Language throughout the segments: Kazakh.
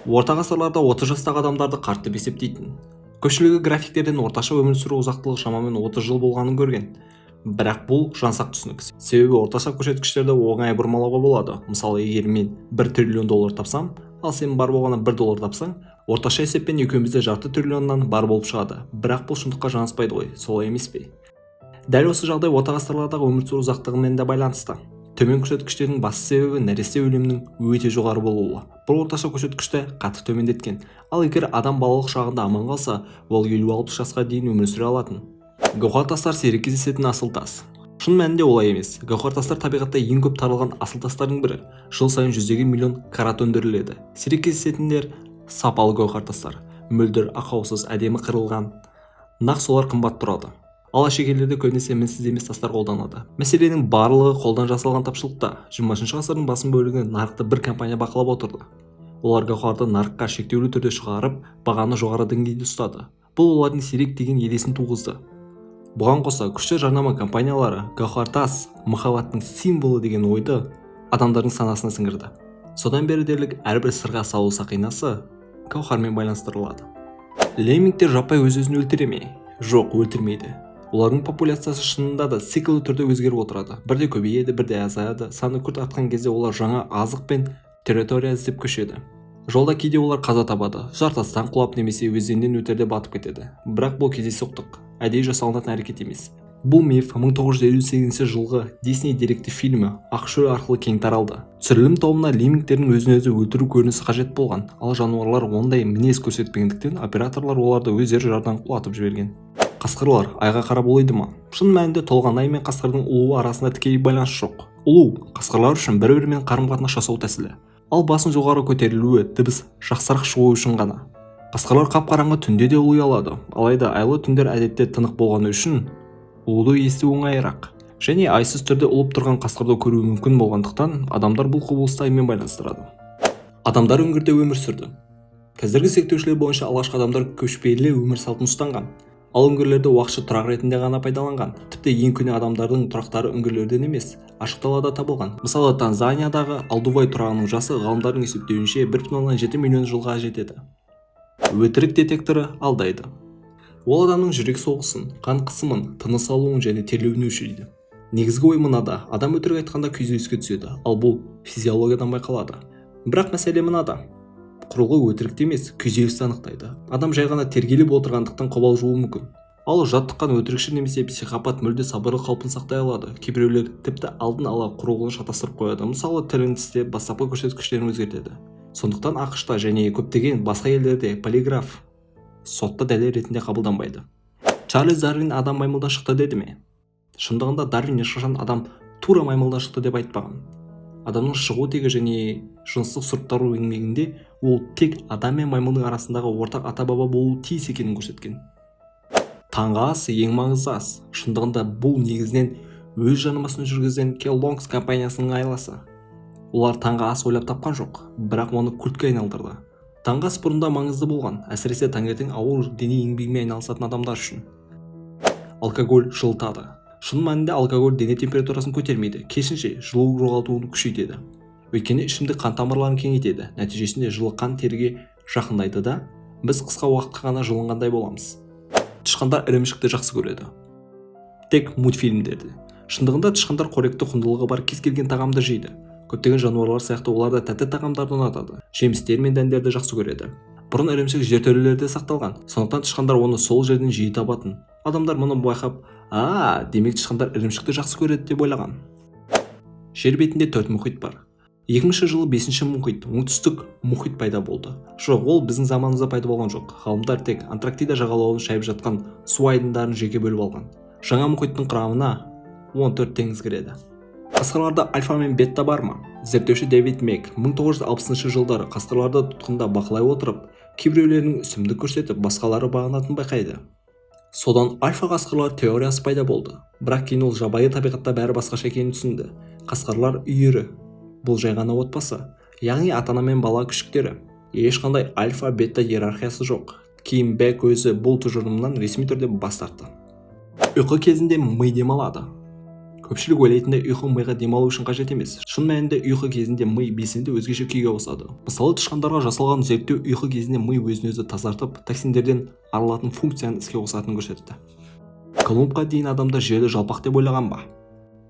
Орта ғасырларда 30 жастағы адамдарды қарт деп есептейтін. Көпшілігі графиктерден орташа өмір сүру ұзақтылығы шамамен 30 жыл болғанын көрген. Бірақ бұл жаңсақ түсінік, себебі орташа көрсеткіштерді оңай бұрмалауға болады. Мысалы, егер мен 1 триллион доллар тапсам, ал сен бар болғаны 1 доллар тапсаң, орташа есеппен екеумізде жарты триллионнан бар болып шығады. Бірақ бұл шындыққа жанаспайды ғой, солай емес пе? Дәл осы жағдай орта ғасырлардағы өмір сүру ұзақтығымен де байланысты. Төмен көрсеткіштердің басты себебі — нәресте өлімінің өте жоғары болуы. Бұл орташа көрсеткішті қатты төмендеткен. Ал егер адам балалық шағында аман қалса, ол 50-60 жасқа дейін өмір сүре алатын. Гауһар тастар — сирек кездесетін асыл тас. Шын мәнінде олай емес. Гауһар тастар — табиғатта ең көп таралған асыл тастардың бірі. Жыл сайын жүздеген миллион карат өндіріледі. Сирек кездесетіндер — сапалы гауһар тастар, мөлдір, ақаусыз, әдемі қырылған. Нақ солар қымбат тұрады. Ал әшекейлерде көбінесе мінсіз емес тастар қолданылады. Мәселенің барлығы қолдан жасалған тапшылықта. 20 ғасырдың басым бөлігінде нарықты бір компания бақылап отырды. Олар гауһарды нарыққа шектеулі түрде шығарып, бағаны жоғары деңгейде ұстады. Бұл олардың сирек деген елесін туғызды. Бұған қоса, күшті жарнама компаниялары гауһар тас — махаббаттың символы деген ойды адамдардың санасына сіңірді. Содан бері дерлік әрбір сырға салу сақинасы гауһармен байланыстырылады. Леммингтер жаппай өз өзін өлтіре ме? Жоқ, өлтірмейді. Олардың популяциясы шынында да циклді түрде өзгеріп отырады: бірде көбейеді, бірде азаяды. Саны күрт артқан кезде олар жаңа азық пен территория іздеп көшеді. Жолда кейде олар қаза табады: жартастан құлап немесе өзеннен өтерде батып кетеді. Бірақ бұл кездейсоқтық, әдейі жасалынатын әрекет емес. Бұл миф 1958 жылғы Дисней деректі фильмі «Ақ шөл» арқылы кең таралды. Түсірілім тобына леммингтердің өзін өзі өлтіру көрінісі қажет болған. Ал жануарлар ондай мінез көрсетпегендіктен, операторлар оларды өздері жардан құлатып жіберген. Қасқырлар айға қарап ұлиды ма? Шын мәнінде, толған ай мен қасқырдың ұлуы арасында тікелей байланыс жоқ. Ұлу — қасқырлар үшін бір бірімен қарым қатынас жасау тәсілі, ал басын жоғары көтерілуі дыбыс жақсырақ шығуы үшін ғана. Қасқырлар қап-қараңғы түнде де ұли алады. Алайда айлы түндер әдетте тынық болғаны үшін ұлуды есту оңайырақ және айсыз түрде ұлып тұрған қасқырды көру мүмкін болғандықтан, адамдар бұл құбылысты аймен байланыстырады. Адамдар үңгірде өмір сүрді. Қазіргі зерттеушілер бойынша, алғашқы адамдар көшпелі өмір салтын ұстанған, ал үңгірлерді уақытша тұрақ ретінде ғана пайдаланған. Тіпті ең көне адамдардың тұрақтары үңгірлерден емес, ашық далада табылған. Мысалы, Танзаниядағы Олдувай тұрағының жасы ғалымдардың есептеуінше 1,7 миллион жылға жетеді. Өтірік детекторы алдайды. Ол адамның жүрек соғысын, қан қысымын, тыныс алуын және терлеуін өлшейді. Негізгі ой мынада: адам өтірік айтқанда күйзеліске түседі, ал бұл физиологиядан байқалады. Бірақ мәселе мынада: құрылғы өтірікті емес, күйзелісті анықтайды. Адам жай ғана тергеліп отырғандықтан қобалжуы мүмкін. Ал жаттыққан өтірікші немесе психопат мүлде сабырлы қалпын сақтай алады. Кейбіреулер тіпті алдын ала құрылғыны шатастырып қояды, мысалы, тілін тістеп, бастапқы көрсеткіштерін өзгертеді. Сондықтан АҚШ-та және көптеген басқа елдерде полиграф сотта дәлел ретінде қабылданбайды. Чарльз Дарвин адам маймылдан шықты деді ме? Шындығында, Дарвин ешқашан адам тура маймылдан шықты деп айтпаған. Адамның шығу тегі және жыныстық сұрыптау еңбегінде ол тек адам мен маймылдың арасындағы ортақ ата-баба болуы тиіс екенін көрсеткен. Таңғы ас — ең маңызды ас. Шындығында, бұл негізінен өз жарнамасын жүргізген Kellogg's компаниясының айласы. Олар таңғы ас ойлап тапқан жоқ, бірақ оны культке айналдырды. Таңғы ас бұрында маңызды болған, әсіресе таңертең ауыр дене еңбегімен айналысатын адамдар үшін. Алкоголь жылытады. Шын мәнінде, алкоголь дене температурасын көтермейді, керісінше, жылу жоғалтуын күшейтеді. Өйткені ішімдік қан тамырларын кеңейтеді. Нәтижесінде жылы қан теріге жақындайды да, біз қысқа уақытқа ғана жылынғандай боламыз. Тышқандар ірімшікті жақсы көреді. Тек мультфильмдерде. Шындығында, тышқандар қоректі құндылығы бар кез келген тағамды жейді. Көптеген жануарлар сияқты олар да тәтті тағамдарды ұнатады, жемістер мен дәндерді жақсы көреді. Бұрын ірімшік жертөлелерде сақталған, сондықтан тышқандар оны сол жерден жиі табатын. Адамдар мұны байқап, «А, демек, тышқандар ірімшікті жақсы көреді» деп ойлаған. Жер бетінде төрт мұхит бар. 2000 жылы бесінші мұхит, Оңтүстік мұхит пайда болды. Жоқ, ол біздің заманымызда пайда болған жоқ. Ғалымдар тек Антарктида жағалауын шайып жатқан су айдындарын жеке бөліп алған. Жаңа мұхиттың құрамына 14 теңіз кіреді. Қасқырларда альфа мен бета бар ма? Зерттеуші Дэвид Мек 1960 жылдары қасқырларды тұтқында бақылай отырып, кейбіреулерінің үстемдік көрсетіп, басқалары бағынатынын байқайды. Содан альфа қасқырлар теориясы пайда болды. Бірақ кейін ол жабайы табиғатта бәрі басқаша екенін түсінді. Қасқырлар үйірі — бұл жай ғана отбасы, яғни ата ана мен бала күшіктері. Ешқандай альфа, бета иерархиясы жоқ. Кейін Бек өзі бұл тұжырымнан ресми түрде бас тартты. Ұйқы кезінде ми демалады. Көпшілік ойлайтындай, ұйқы миға демалу үшін қажет емес. Шын мәнінде, ұйқы кезінде ми белсенді өзгеше күйге ауысады. Мысалы, тышқандарға жасалған зерттеу ұйқы кезінде ми өзін өзі тазартып, токсиндерден арылатын функцияны іске қосатынын көрсетті. Колумбқа дейін адамдар жерді жалпақ деп ойлаған ба?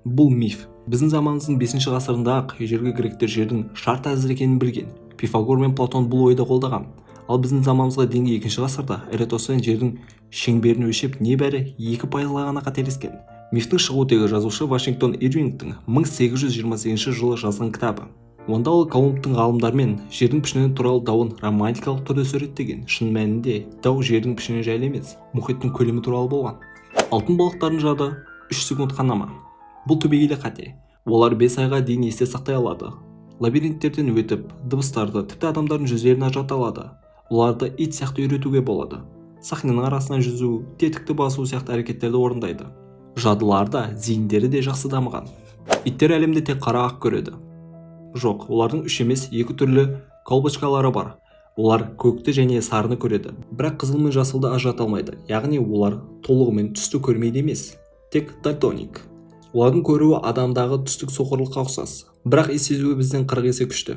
Бұл миф. Біздің заманымыздың бесінші ғасырында-ақ ежелгі гректер жердің шар тәрізді екенін білген. Пифагор мен Платон бұл ойды қолдаған. Ал біздің заманымызға дейінгі екінші ғасырда Эратосфен жердің шеңберін өлшеп, небәрі 2%-ға ғана қателескен. Мифтің шығу тегі – жазушы Вашингтон Ирвингтің 1828 жылы жазған кітабы. Онда ол Колумбтың ғалымдармен жердің пішіні туралы дауын романтикалық түрде суреттеген. Шын мәнінде, дау жердің пішіні жайлы емес, мұхиттың көлемі туралы болған. Алтын балықтардың жады 3 секунд қана ма? Бұл түбегейлі қате. Олар 5 айға дейін есте сақтай алады, лабиринттерден өтіп, дыбыстарды, тіпті адамдардың жүздерін ажырата алады. Оларды ит сияқты үйретуге болады. Сахнаның арасынан жүзу, тетікті басу сияқты әрекеттерді орындайды. Жадылары да, зейіндері де жақсы дамыған. Иттер әлемде тек қара ақ көреді. Жоқ, олардың үш емес, екі түрлі колбочкалары бар. Олар көкті және сарыны көреді, бірақ қызыл мен жасылды ажырата алмайды. Яғни олар толығымен түсті көрмейді емес, тек дальтоник. Олардың көруі адамдағы түстік соқырлыққа ұқсас, бірақ иіс сезуі бізден 40 есе күшті.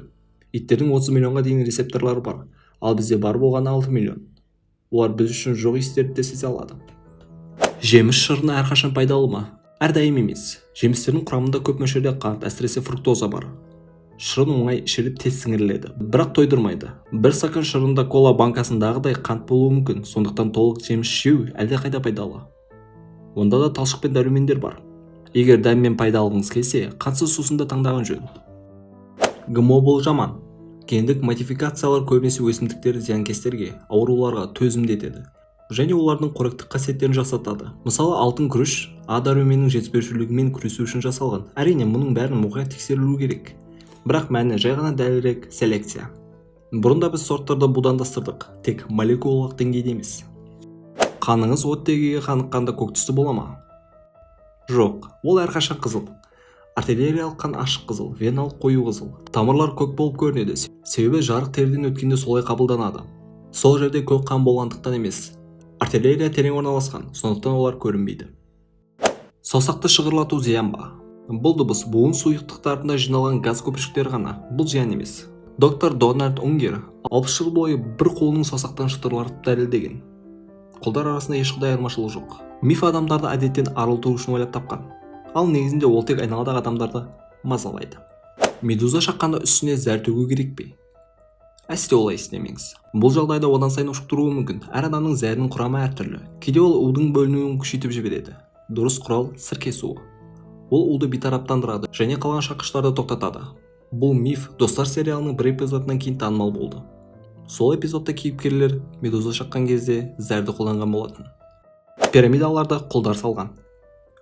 Иттердің 30 миллионға дейін рецепторлары бар, ал бізде бар болғаны 6 миллион. Олар біз үшін жоқ иістерді де сезе алады. Жеміс шырыны әрқашан пайдалы ма? Әрдайым емес. Жемістердің құрамында көп мөлшерде қант, әсіресе фруктоза бар. Шырын оңай ішіліп, тез сіңіріледі, бірақ тойдырмайды. Бір стакан шырында кола банкасындағыдай қант болуы мүмкін. Сондықтан толық жеміс жеу әлдеқайда пайдалы. Онда да талшық пен дәрумендер бар. Егер дәм мен пайда алғыңыз келсе, қантсыз сусынды таңдаған жөн. ГМО – бұл жаман. Гендік модификациялар көбінесе өсімдіктерді зиянкестерге, ауруларға төзімді етеді және олардың қоректік қасиеттерін жақсартады. Мысалы, алтын күріш А дәруменінің жетіспеушілігімен күресу үшін жасалған. Әрине, мұның бәрін мұқият тексерілу керек, бірақ мәні жай ғана дәлірек селекция. Бұрында біз сорттарды будандастырдық, тек молекулалық деңгейде емес. Қаныңыз оттегіге қаныққанда көк түсті бола ма? Жоқ, ол әрқашан қызыл. Артериялық қан ашық қызыл, веналық қою қызыл. Тамырлар көк болып көрінеді, себебі жарық теріден өткенде солай қабылданады. Сол жерде көк қан болғандықтан емес. Артерия терең орналасқан, сондықтан олар көрінбейді. Саусақты шығырлату зиян ба? Бұл дыбыс буын сұйықтықтарында жиналған газ көпіршіктері ғана. Бұл зиян емес. Доктор Дональд Унгер 60 жыл бойы бір қолының саусақтан шытырлатып дәлелдеген: қолдар арасында ешқандай айырмашылық жоқ. Миф адамдарды әдеттен арылту үшін ойлап тапқан, ал негізінде ол тек айналадағы адамдарды мазалайды. Медуза шаққанда үстіне зәр төгу керек пе? Әсте олай істемеңіз. Бұл жағдайда одан сайын ушықтыруы мүмкін. Әр адамның зәрінің құрамы әртүрлі. Кейде ол удың бөлінуін күшейтіп жібереді. Дұрыс құрал – сірке суы. Ол уды бейтараптандырады және қалған шаққыштарды тоқтатады. Бұл миф «Достар» сериалының бір эпизодынан кейін танымал болды. Сол эпизодта кейіпкерлер медуза шаққан кезде зәрді қолданған болатын. Пирамидаларды құлдар салған.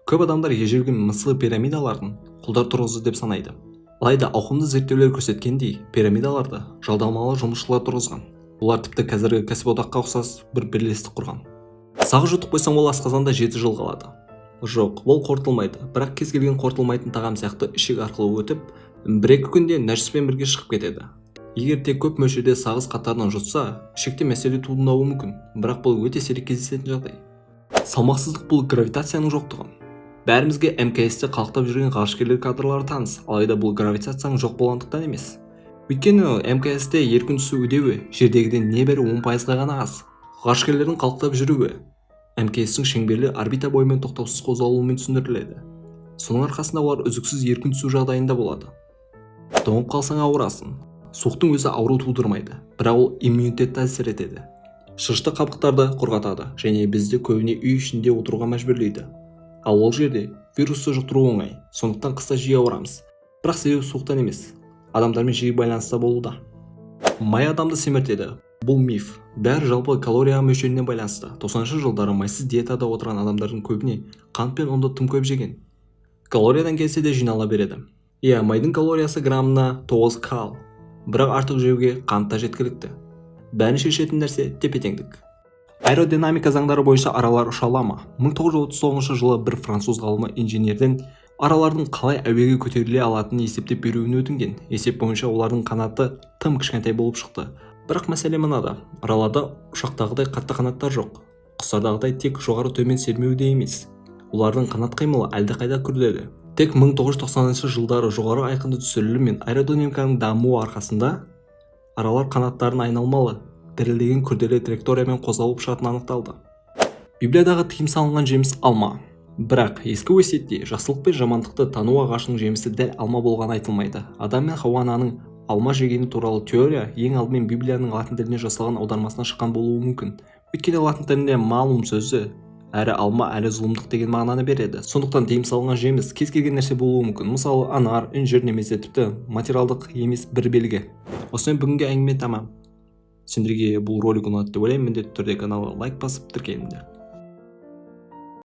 Көп адамдар ежелгі Мысыр пирамидаларын құлдар тұрғызды деп санайды. Алайда ауқымды зерттеулер көрсеткендей, пирамидаларды жалдамалы жұмысшылар тұрғызған. Олар тіпті қазіргі кәсіподаққа ұқсас бір бірлестік құрған. Сағыз жұтып қойсаң, ол асқазанда 7 жыл қалады. Жоқ, ол қорытылмайды, бірақ кез келген қорытылмайтын тағам сияқты ішек арқылы өтіп, 1-2 күнде нәжіспен бірге шығып кетеді. Егер тек көп мөлшерде сағыз қатарынан жұтса, ішекте мәселе туындауы мүмкін, бірақ бұл өте сирек кездесетін жағдай. Салмақсыздық – бұл гравитацияның жоқтығы. Бәрімізге МКС-те қалықтап жүрген ғарышкерлер кадрлары таныс. Алайда бұл гравитацияның жоқ болғандықтан емес, өйткені МКС-те еркін түсу үдеуі жердегіден небәрі 10%-ға ғана аз. Ғарышкерлердің қалықтап жүруі МКС-тің шеңберлі орбита бойымен тоқтаусыз қозғалуымен түсіндіріледі. Соның арқасында олар үздіксіз еркін түсу жағдайында болады. Тоңып қалсаң, ауырасың. Суықтың өзі ауру тудырмайды, бірақ ол иммунитетті әсер етеді, шырышты қабықтарды құрғатады және бізді көбіне үй ішінде отыруға мәжбүрлейді. Ал ол жерде вирусты жұқтыру оңай. Сондықтан қыста жиі ауырамыз, бірақ себебі суықтан емес, адамдармен жиі байланыста болуда. Май адамды семіртеді. Бұл миф. Бәрі жалпы калория мөлшеріне байланысты. 90 жылдары майсыз диетада отырған адамдардың көбіне қант пен ұнды тым көп жеген. Калориядан келсе де, жинала береді. Иә, майдың калориясы граммына 9 кал, бірақ артық жеуге қант та жеткілікті. Бәрін шешетін нәрсе – тепе-теңдік. Аэродинамика заңдары бойынша аралар ұша ала ма? 1939 жылы бір француз ғалымы инженерден аралардың қалай әуеге көтеріле алатынын есептеп беруін өтінген. Есеп бойынша, олардың қанаты тым кішкентай болып шықты. Бірақ мәселе мынада: араларда ұшақтағыдай қатты қанаттар жоқ, құстардағыдай тек жоғары төмен сермеу де емес. Олардың қанат қимылы әлдеқайда күрделі. Тек 1990 жылдары жоғары айқынды түсірілім мен аэродинамиканың дамуы арқасында аралар қанаттарын айналмалы, дірілдеген күрделі траекториямен қозғалып ұшатыны анықталды. Библиядағы тыйым салынған жеміс – алма. Бірақ ескі өсиетте жақсылық пен жамандықты тану ағашының жемісі дәл алма болғаны айтылмайды. Адам мен Хауа ананың алма жегені туралы теория ең алдымен Библияның латын тіліне жасалған аудармасынан шыққан болуы мүмкін. Өйткені латын тілінде «malum» сөзі әрі алма, әрі зұлымдық деген мағынаны береді. Сондықтан тыйым салынған жеміс кез келген нәрсе болуы мүмкін, мысалы, анар, інжір немесе тіпті материалдық емес бір белгі. Осымен бүгінгі әңгіме тамам. Сендерге бұл ролик ұнады деп ойлаймын. Міндетті түрде каналға лайк басып, тіркеліңдер.